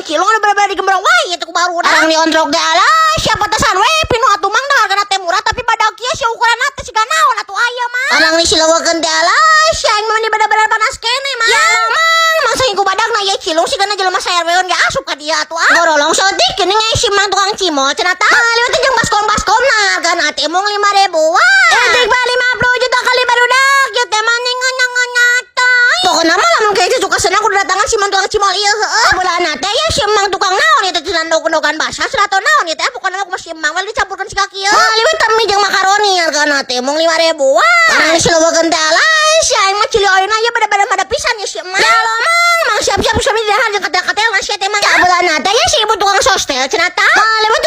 cilung anu bener-bener digembrong wae ieu teh ku barudak. Arang diontrok teh, alah, siapa tesan we pinuh atuh, Mang. Da hargana teh murah, tapi badag kieu sia ukuranna teh siga naon atuh aya mah. Arang disilewekeun teh, alah, sia, aing mah bener-bener panas keneh, Mang. Ya Allah, Mang, Mang, saking ku badagna ieu cilung sigana jelema saerweun ge asup ka dia atuh ah. Gorolong saeutik geuning aya si Mang tukang cimol cenah tah. Liwet teh jeung baskom-baskomna, hargana teh mung 5 ribuan. Etik ba 50 juta kali barudak ieu teh mah ngeunah teh. Pokokna mah lamun kayak suka senang kudu datangan si Mang tukang cimol ieu heueuh. Sebelahna teh ya si Mang tukang naon ieu teh, cenah, endog-endogan basah cenah atau naon ieu teh. Pokokna mah kumaha si Mang we dicampurkeun si kieu. Liwet teh mie jeung makaroni, hargana teh mung 5 ribuan. Arang disilewekeun teh, alah, si aing mah cili oilna ieu bener-bener mada pisan ya si Mang. Ya Allah, Mang, Mang, siap-siap suami dahar jeung katel-katel sia teh, Mang. Sebelahna teh ya si ibu tukang sostel cenah tah. Liwet